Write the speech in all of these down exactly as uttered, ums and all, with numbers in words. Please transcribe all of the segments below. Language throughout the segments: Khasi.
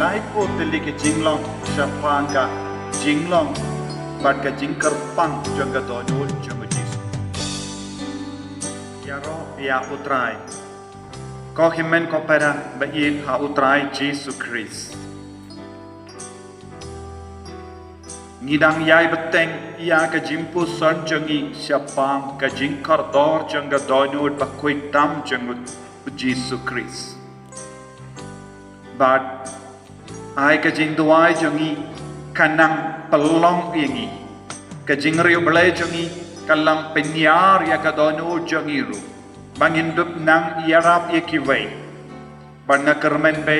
Lai phew tylli ki jinglong shaphang ka jinglong bad ka jingkyrpang jong ka dohnud jong u Jisu. Ïaroh ïa U Trai. Ko hynmen ko para ba ïeit ha U Trai Jisu Khrist, ngi dang ïai bteng ïa ka jingpuson jong ngi shaphang ka jingkordor jong ka dohnud ba khuid tam jong u Jisu Khrist. Bad ai ka jingduwai jong ngi ka nang pynlong ïa ngi. Ka jingriewblei jong ngi ka nang pynïar ïa ka dohnud jong ngi ruh, ba ngin dup nang ïarap ïa kiwei. Bad nga kyrmen ba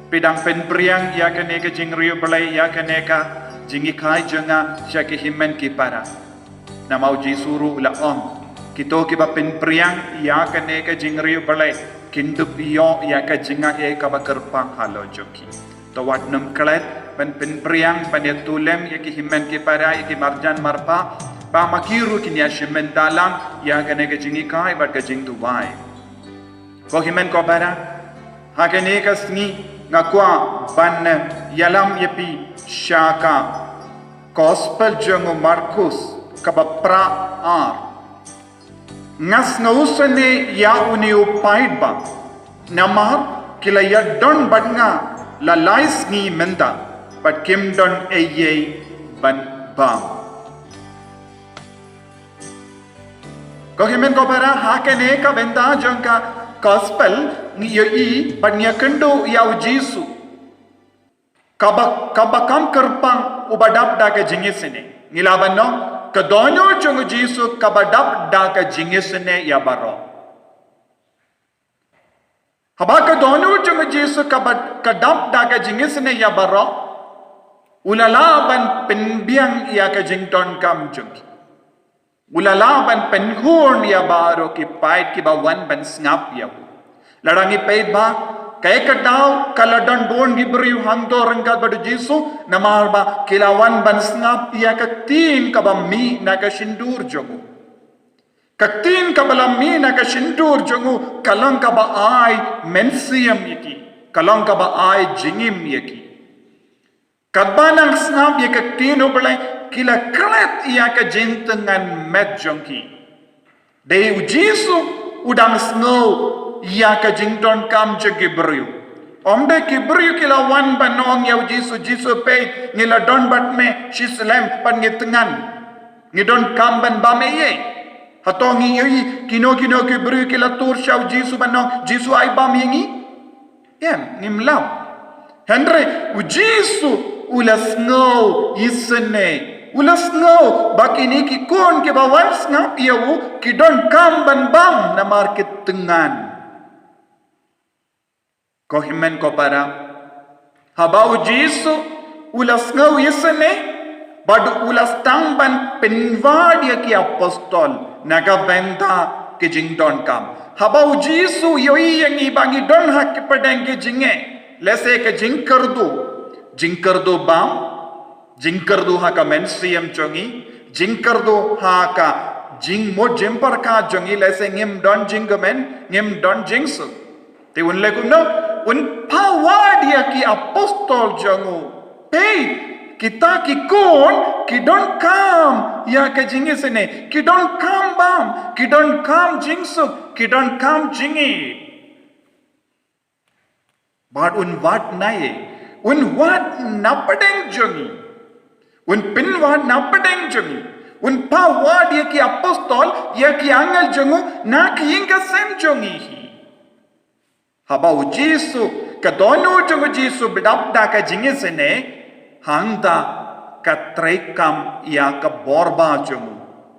phi dang pynpriang ïa kane ka jingriewblei, ïa kane ka jinghikai jong nga sha ki hynmen ki para. Namar u Jisu ruh u la ong, kito kiba pynpriang ïa kane ka jingriewblei kin dup ïoh ïa ka jingaiei kaba kyrpang halor jong ki. To wat nym klet ban pynpriang, ban ïathuh lem ïa ki hynmen ki para, ïa ki marjan marpa, ba ma ki ruh kin ïashim bynta lang ïa kane ka jinghikai bad ka jingduwai. Ko hynmen ko para, ha kane ka sngi nga kwah ban ïalam ïa phi sha ka Gospel jong u Markus kaba phra ar. Nga sngew sngewsynei ïa une u paidbah, namar ki la ïadon bad nga la lai sngi mynta bad kim don eiei ban bam. Ko hynmen ko para, ha kane ka bynta jong ka Gospel ngi ïohi bad ngi ïakynduh ïa u Jisu, kaba, kaba kam kyrpang, uba dap da ka jingisynei. Ngi lah ban ong, ka dohnud jong u Jisu kaba dap da ka jingisynei ïa baroh. Haba ka dohnud jong u Jisu kaba, ka dap da ka jingisynei ïa baroh, u la lah ban pynbiang ïa ka jingdonkam jong ki. U la lah ban pynhun ïa baroh ki paid kiba wan ban sngap ïa u. Lada ngi peit ba, kaei ka daw ka la don bun ki briew hangto ryngkat bad u Jisu, namar ba ki la wan ban sngap ïa ka ktien kaba mih na ka shyntur jong u. Ka ktien kaba la mih na ka shyntur jong u ka long kaba ai mynsiem ïa ki, ka long kaba ai jingim ïa ki. Katba nang sngap ïa ka ktien U Blei, ki la klet ïa ka jingthngan met jong ki. Dei u Jisu u dang sngew ïa ka jingdonkam jong ki briew. Ym dei ki briew ki la wan ban ong ïa u Jisu, Jisu, peit, ngi la don bad me shi slem bad ngi thngan. Ngi donkam ban bam eiei. Hato ngi ïohi kino kino ki briew ki la tur sha u Jisu ban ong, Jisu, ai bam ïa ngi? Em, ngim lap. Hynrei u Jisu u la sngew isynei. U la sngew ba kine ki khun kiba wan sngap ïa u ki donkam ban bam namar ki thngan. Ko hynmen ko para, haba u Jisu u la sngew isynei bad u la sdang ban pynwad ïa ki apostol na ka bynta ki jingdonkam. Haba u Jisu u ïohi ïa ngi ba ngi don ha ki pdeng ki jingeh, lehse ka jingkyrduh, jingkyrduh bam, jingkyrduh ha ka mynsiem jong ngi, jingkyrduh ha ka jingmut jingpyrkhat jong ngi, lehse ngim don jingkmen, ngim don jingsuk. Te un leh kumno? Un phah wad ïa ki apostol jong u. Peit, kita ki khun ki donkam ïa ka jingisynei, ki donkam bam, ki donkam jingsuk, ki donkam jingïeit. Bad un wad na ei, un wad na pdeng jong ngi. Un pynwad na pdeng jong ngi. Un phah wad ïa ki apostol, ïa ki angel jong u, na ki ïing ki sem jong ngi hi. Haba u Jisu, ka dohnud jong u Jisu ba dap da ka jingisynei, hangta ka treikam ïa ka bor ba jong u,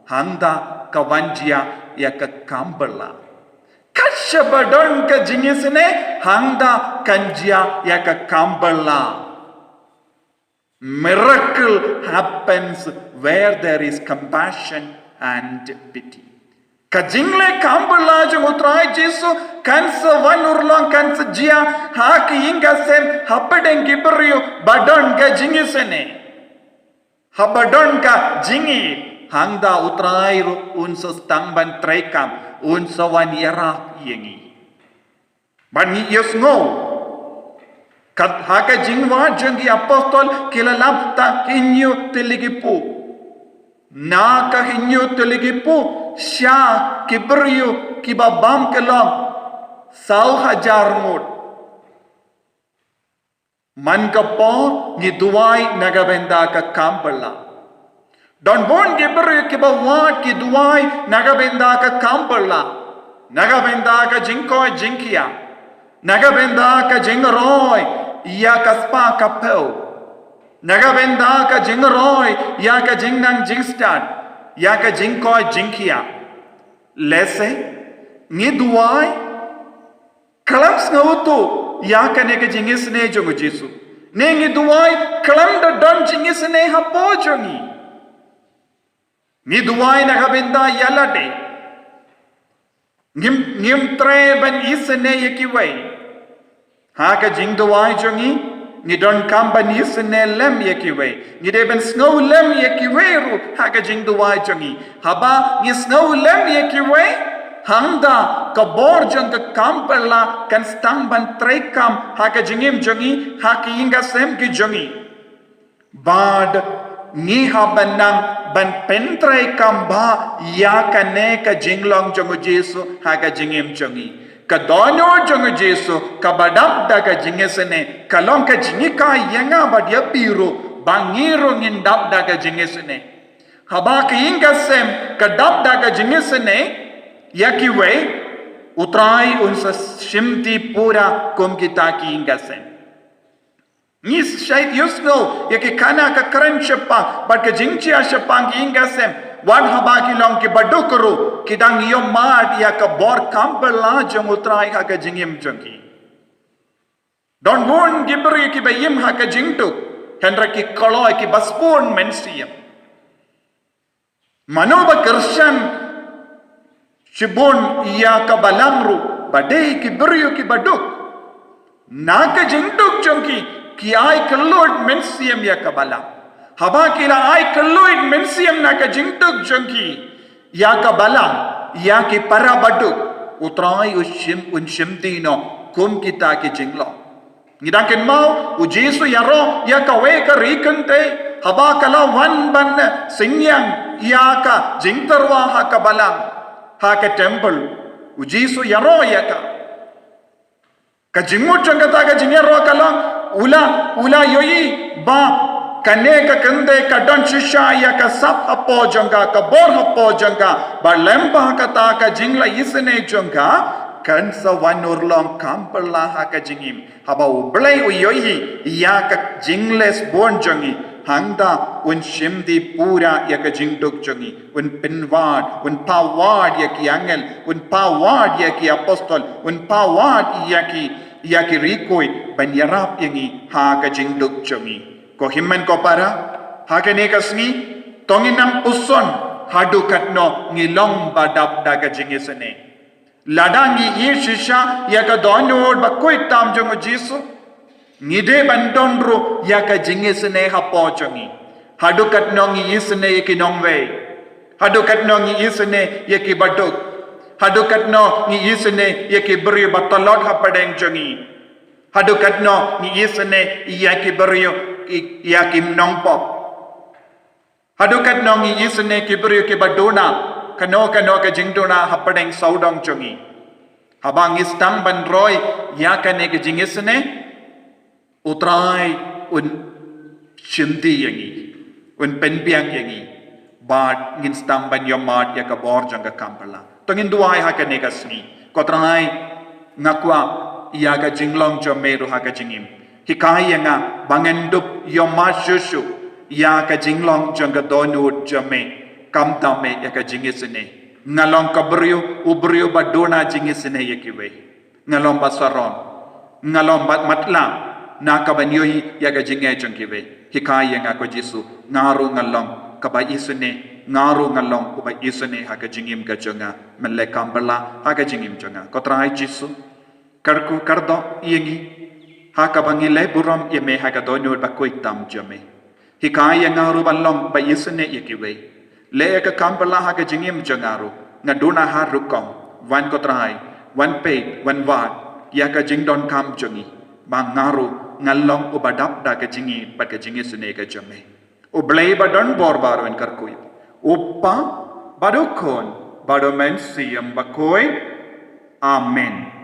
hangta ka wan jia ïa ka kam bylla. Kat shaba don ka jingisynei, hangta kan jia ïa ka kam bylla. Miracle happens where there is compassion and pity. Ka jingleh kam bylla jong u Trai Jisu kan sa wan urlong, kan sa jia ha ki ïing ki sem, ha pdeng ki briew ba don ka jingisynei. Haba don ka jingïeit, hangta u Trai ruh un sa sdang ban treikam, un sa wan ïarap ïa ngi. Bad ngi ïohsngew Kat ha ka jingwad jong ki apostol ki la lap tang hynñiew tylli ki pud. Na ka hynñiew tylli ki pud, sha ki briew kiba bam ki long saw hajar ngut. Man ka por ngi duwai na ka bynta ka kam pyrshah. Don bun ki briew kiba wad ki duwai na ka bynta ka kam pyrshah, na ka bynta ka jingkoit jingkhiah, na ka bynta ka jingroi ïa ka spah ka phew, na ka bynta ka jingroi ïa ka jingnang jingstad, ïa ka jingkoit jingkhiah. Lehse ngi duwai khlem sngewthuh ïa kane ka jingisynei jong u Jisu. Ne ngi duwai khlem da don jingisynei hapoh jong ngi. Ngi duwai na ka bynta ïa lade. Ngim, ngim treh ban isynei ïa kiwei. Ha ka jingduwai jong ngi, ngi donkam ban isynei lem ïa kiwei. Ngi dei ban sngew lem ïa kiwei ruh ha ka jingduwai jong ngi. Haba ngi sngew lem ïa kiwei, hangta ka bor jong ka kam pyrshah kan sdang ban treikam ha ka jingim jong ngi, ha ki ïing ki sem ki jong ngi. Bad ngi hap ban nang ban pyntreikam bha ïa kane ka jinglong jong u Jisu ha ka jingim jong ngi. Ka dohnud jong u Jisu kaba dap da ka jingisynei ka long ka jinghikai ïa nga bad ïa phi ruh ba ngi ruh ngin dap da ka jingisynei. Haba ka ïing ka sem ka dap da ka jingisynei ïa kiwei, U Trai un sa shimti pura kum kita ki ïing ka sem. Ngi shait ïohsngew ïa ki khana ka kren shaphang bad ka jingjia shaphang ki ïing ka sem. Wat haba ki long kiba duk ruh, ki dang ïohmad ïa ka bor kam pyrshah jong U Trai ha ka jingim jong ki. Don bun ki briew kiba im ha ka jingduk, hynrei ki kloi kiba sbun mynsiem. Mano ba kyrshan shibun ïa ka balang ruh ba dei ki briew kiba duk. Na ka jingduk jong ki, ki ai kylluid mynsiem ïa ka balang. Haba ki la ai kylluid mynsiem na ka jingduk jong ki ïa ka balang, ïa ki para baduk, U Trai u shim, un shimti noh kum kita ki jinglong. Ngi dang kynmaw, u Jisu ïaroh ïa kawei ka ri kynthei haba ka la wan ban synñiang ïa ka jingtyrwa ha ka balang, ha ka temple. U Jisu ïaroh ïa ka. Ka jingmut jong kata ka jingïaroh ka long, u la, u la ïohi ba kane ka kynthei ka don shisha ïa ka sap hapoh jong ka, ka bor hapoh jong ka, bad lyngba kata ka jingla isynei jong ka, kan sa wan urlong kam pyrshah ha ka jingim. Haba U Blei u ïohi ïa ka jingleh sbun jong ngi, hangta un shimti pura ïa ka jingduk jong ngi, un pynwad, un phah wad ïa ki angel, un phah wad ïa ki apostol, un phah wad ïa ki, ïa ki rikoi ban ïarap ïa ngi ha ka jingduk jong ngi. Ko hynmen ko para, ha kane ka sngi, to ngin nang puson haduh katno ngi long ba dap da ka jingisynei. Lada ngi ïeit shisha ïa ka dohnud ba khuid tam jong u Jisu, ngi dei ban don ruh ïa ka jingisynei hapoh jong ngi. Haduh katno ngi isynei ïa ki nongwei. Haduh katno ngi isynei ïa ki baduk. Haduh katno ngi isynei ïa ki briew ba tlot hapdeng jong ngi. Haduh katno ngi isynei ïa ki briew, ïa ki nongpop. Haduh katno ngi isynei ki briew kiba duna kano kano ka jingduna hapdeng sawdong jong ngi. Haba ngi sdang ban roi ïa kane ka jingisynei, U Trai un shimti ïa ngi, un pynbiang ïa ngi, bad ngin sdang ban ïohmad ïa ka bor jong ka kam pyrshah. To ngin duwai ha kane ka sngi. Ko Trai, nga kwah ïa ka jinglong jong me ruh ha ka jingim. Hikai ïa nga ba ngan dup ïohmad shuh shuh ïa ka jinglong jong ka dohnud jong me, khamtam me ïa ka jingisynei. Nga long ka briew, u briew ba duna jingisynei ïa kiwei. Nga long ba sarong, nga long ba matlah na ka ban ïohi ïa ka jingeh jong kiwei. Hikai ïa nga ko Jisu, nga ruh ngan long kaba isynei, nga ruh ngan long uba isynei ha ka jingim ka jong nga, ban leh kam pyrshah ha ka jingim jong nga. Ko Trai Jisu, kyrkhu kyrdoh ïa ngi ha kaba ngi leh burom ïa me ha ka dohnud ba khuid tam jong me. Hikai ïa nga ruh ban long ba isynei ïa kiwei. Leh ïa ka kam pyrshah ha ka jingim jong nga ruh. Nga duna ha rukom. Wan ko Trai, wan peit, wan wad ïa ka jingdonkam jong ngi, ba nga ruh Ngan long uba dap da ka jingïeit bad ka jingïasnoh ka jong me. U Blei ba don bor baroh un kyrkhu ïa phi. U Kpa, bad u Khun, bad u Mynsiem Bakhuid. Amen.